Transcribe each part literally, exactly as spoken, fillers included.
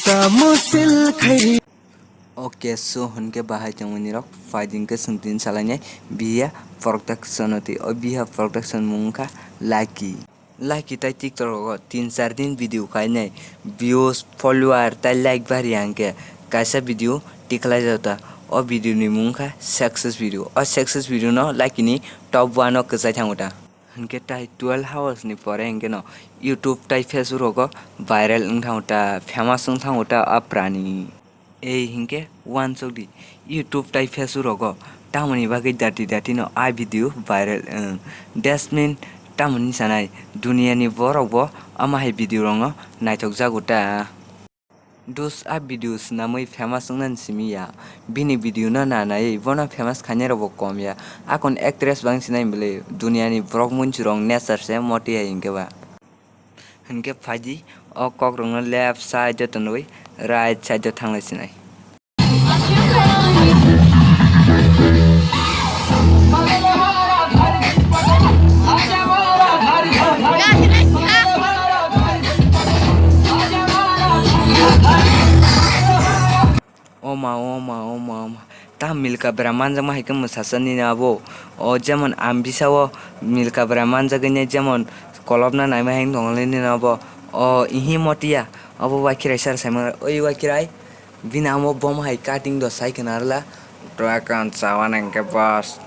Tamusil khairi. Okay, so hwnkhe bahai tongmani rok, phaidi hwnkhe chwng tini salainai Biya Production o twi. O Biya Production mung wngkha Lucky. Lucky tai TikTok rogo tin char din video khainai, views, follower tai like bari hwnkhe kaisa video tikhlai jota. O video ni mung wngkha success video. O success video no Lucky ni top one o kwchai thango ta. Hwnkhe tai twelve hours ni pore hwnkhe no YouTube tai Facebook rogo viral wng thango ta, famous wng thango ta a prani. Ei hwnkhe uansuk di, YouTube tai Facebook rogo tamoni bagwi dati dati no a video viral wng. Desmin tamoni sanai, duniya ni borok bo ama hai video rok no naithok jago ta. Dus a video swnamwi famous wngnani simi ya. Bini video no nanaiwi bono famous khainai rok bo kom ya. Akon actress bang sinai bwle, duniya ni borok munchurong nature se moti hai hwnkhe ba. Hwnkhe phaidi o kok rok no left side o tonwi right side o thanglai sinai. Oma, oma, oma, oma. Ta Milka bera manjakma hai khe mwsasa nini abo. O jemon ang bisa o Milka bera manjagwi nai jemon kolopna naima hai wng tongli nini abo. O ihi motiya abo bai khirai sar saimano oi bai khirai. Bini amo bom hai cutting do sai khna rwla. Dwai kan chawan hwnkhe boss.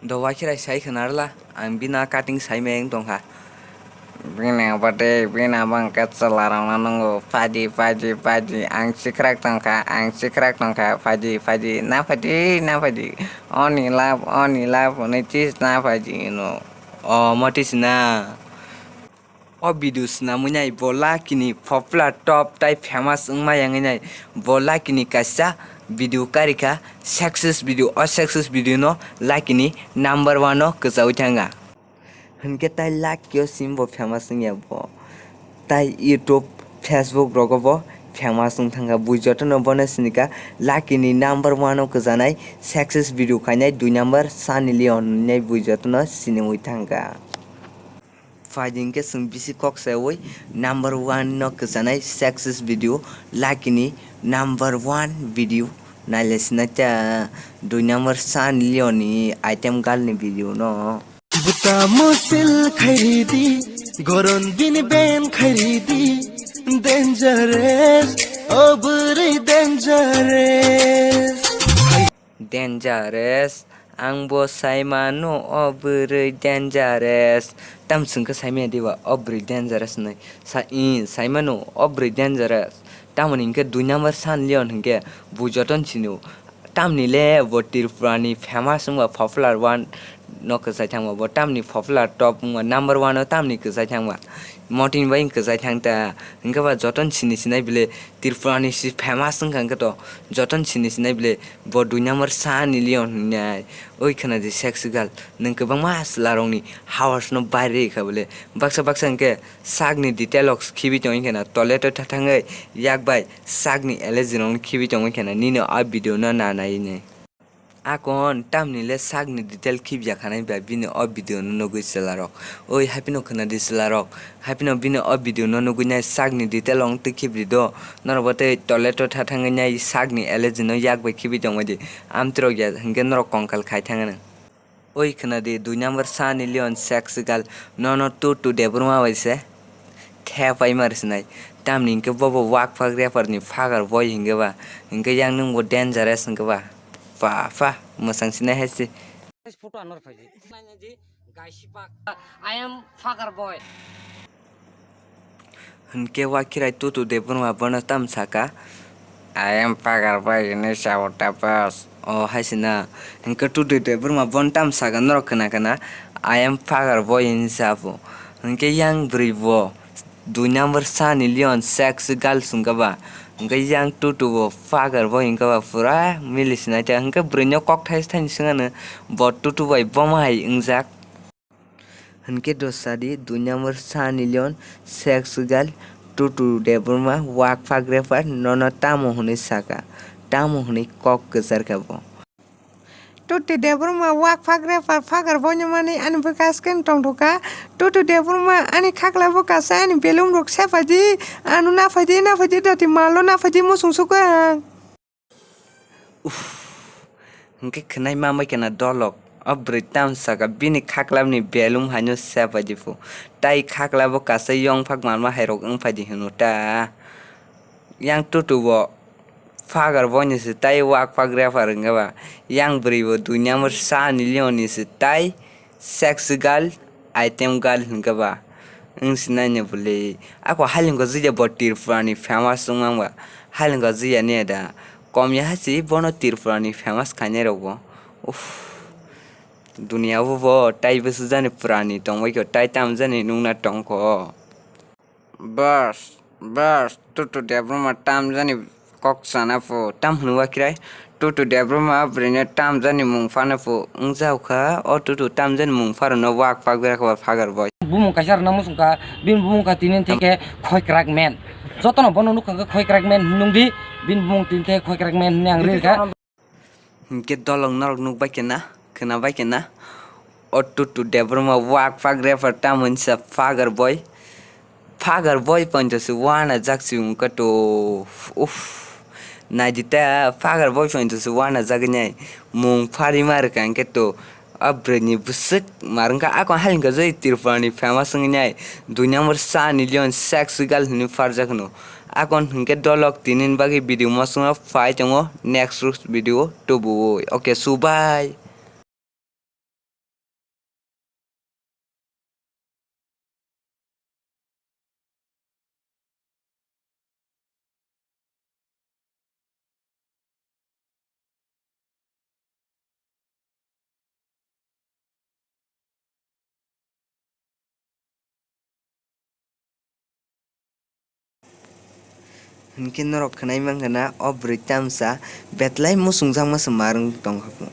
Do wakhirai sai khna rwla, ang bini a cutting sai meng tongkha. Bini abo de, bini abo hwnkhe chwla rokno nungo, phaidi, phaidi, phaidi, ang sikrak tongkha, ang sikrak tongkha, phaidi, phaidi, na phaidi, na phaidi, oni love, oni love hwnwi tis na phaidi hwno. O, mo tis na. O video swnamwi nai bo Lucky ni popular top tai famous wngma yangwi nai bo Lucky ni kaisa video karikha success video. O success video no Lucky ni number one o kwchaui thangkha. Hwnkhe tai Lucky o sim bo famous wngya bo. Tai YouTube, Facebook rogo bo famous wng thangkha. Bui jotono bono sinikha Lucky ni number one o kwchanai success video khainai dui number Sunny Leon hinwi bui jotono sinimwi thangkha. Phaidi hwnkhe chwng bisi kok saui number one no kwchanai success video Lucky ni number one video nailai sinai ta dui number Sunny Leon ni item girl ni video no. Buta musil khairi di, goron bini ben khairi di, dangerous, o bwrwi dangerous. Dangerous. Ang bo sai mano o bwrwi dangerous. Tam swngkhe sai manya diba o bwrwi dangerous hinwi. Sa-, i, sai mano o bwrwi dangerous. Tamoni hinkhe dui number Sunny Leon hinkhe bo jotono sinio. Tamni le bo Tripura ni famous wngba popular one no kwchai thangma bo. Tamni popular top wngba number one o tamni kwchai thangma. Motini bai kwchai thang ta. Hinkhe ba jotono sini sinai bile Tripura ni si famous wngkha hinkhe to jotono sini sinai bile. Bo dui number Sunny Leon hinwi nai. Oi khwna di sexy girl, nwng kwbangma chwlarokni hours no bairwi kha bole. Baksa baksa hinkhe sakni detail rok khibi tongwi khwna toilet o tha thangwi yak bai sakni allergy rok no khibi tongwi khwna nini o video no na nai hinwi. Akon tamni le sakni detail khibya khanai ba bini o video no nugwi chwlarok. Oi haphino khwna di chwlarok. Haphino bini o video no nugwi nai sakni detail rok twi khibri do. Norok bo tei toilet o tha thangwi nai sakni allergy no yak bai khibi tongbai di. Amtwrok ya hinkhe norok kongkal khai thangano. Oi khwna di dui number Sunny Leon sexy girl nono tu tu Debbarma bai se khe pai mar sinai. Tamni hinkhe bobo wak phak rapper ni phagar boy hinkhe ba. Hinkhe yang nwng bo dangerous hinkhe ba. Pha pha mwsang sinai hai se. Photo anor phai di. Gaisipak. I am fucker boy. Hinkhe wakhirai tutu Debbarma bono tam saka. I am fucker boy hinwi sao ta boss. O hai sina. Hinkhe tutu Debbarma bono tam saka norok khna khna. I am fucker boy hinwi sa bo. Hinkhe yang bwrwi bo. Dui number Sunny Leon sexy girl swngkha ba. Hwnkhe yang tutu bo fucker bo hwnkha ba pura mili sinai ta. Hwnkhe bwrwi no kok thais thani swngano bo tutu bai bomo hai wngjak. Hwnkhe do sadi dui number Sunny Leon sexy girl tutu Debbarma wak phak refer nono tamo hwnwi saka. Tamo hwnwi kok kwchar kha bo. Tutu Debbarma wak phak repar phagar boino mani ani bwkha skeng tongthokha. Tutu Debbarma ani khaklabo kasa ani belum rok sepaidi, ano naphaidi naphaidi dati malo naphaidi musung sukha ang. Uff, hwnkhe khwnai mamai khena dolok. O bwrwi tam saka bini khaklabni belum haino sepaidi phu. Tai khaklabo kasa yongphak manma hairok wngphaidi hwno ta. Yang Tutu bo phagar boino se tai wak phak repar wngkha ba. Yang bwrwi bo dui number sa ni leoni se tai. Sex girl, item girl hwnkhe ba wng sinai ni bwlwi. Ako hailingkha jwiya bo Tripura ni famous wngmang ba. Hailingkha jwiya ni da. Komya hasi bono Tripura ni famous khainai rok bo. Uff. Duniya bo bo tai bwswk jani pura ni tongbai kho, tai tam jani nungna tongkho. Bas, bas, Tutu Debbarma tam jani kok sana pho, tam hwnwi wakirai? Tutu Debbarma bwrwino tam jani mung phano pho, wngjaokha, o Tutu tam jani mung phano wak pak bera kha phagar boi. Bumung kaisa rwna muchungkha, bini bumung kha tini theke khoi kwrak men. Jotono bono nukha khe khoi kwrak men hwnwi nungdi, bini bumung tini theke khoi kwrak men hwnwi ang rikha. Hinkhe dolok norok nukbai khe na, khwnabai khe na. O Tutu Debbarma wak pak repar tamo hinsa phagar boi. Phagar boi pointo se wana jak si wngkha to. Uff. Naidi ta phagar boi pointo se wana jagwi nai. Mung phari ma rwkha hinkhe to. A bwrwi ni bwswk mar wngkha. Akon hailingkha joi Tripura ni famous wngwi nai. Dui number sa ni leon sex girl hinwi pharjak hwno. Akon hinkhe dolok tini ni bagwi video mosongo phai tongo, next video tubu-ui. Okay, subai. Hinkhe norok khwnai mankha na, o bwrwi tamsa betlai muchungjakma se mar wng tongkha.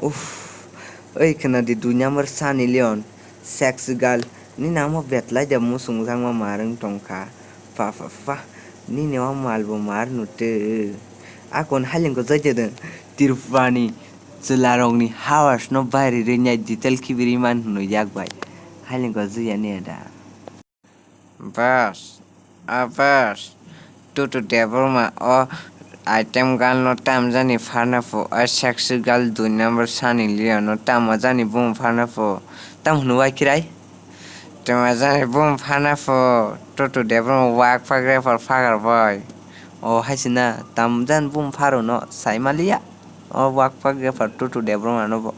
Uff, oi khwnadi dui number Sunny Leon, sex girl, nini amo betlai da muchungjakma mar wng tongkha. Pha, pha, pha, nini o mal bo mar nutwi. Akon hailingkho jaitedwng, Tripurani chwlarokni hours no bairwi rwinai detail khibiri man hwnwi yak bai. Hailingkho juyani ada. Bas, a bas, Tutu Debbarma o item girl no tamjani pharna pho, o sexy girl dui number Sunny Leon no tamjani bung pharna pho. Tam hwnwi waikhirai? Twmajani bung phana pho, Tutu Debbarma wak pak repar phagar boi. O haisina, tamjani bung pharo no, saimaliya. O wak pak repar Tutu Debbarma no bo.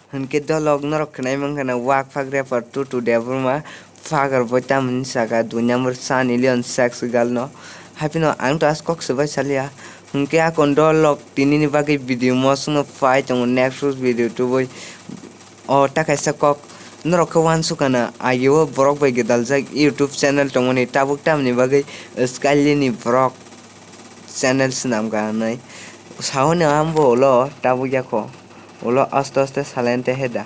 Hinkhe dolok norok khwnai mankha na wak pak repar Tutu Debbarma phagar boi tamoni saka dui number Sunny Leon sex girl no. Haphino ang to as kok swbai saliya. Hinkhe akon dolok tinini bagwi video mosongno phai tongo next video tubui. O ta kaisa kok norok khe uansukha na agi o borok bai gwdaljak YouTube channel tongmani tabuk tamni bagwi Skyline ni borok channel swnamkha hinwi. Sahoni ang bo ulo tabuk yakho. Ulo aste aste silent he da.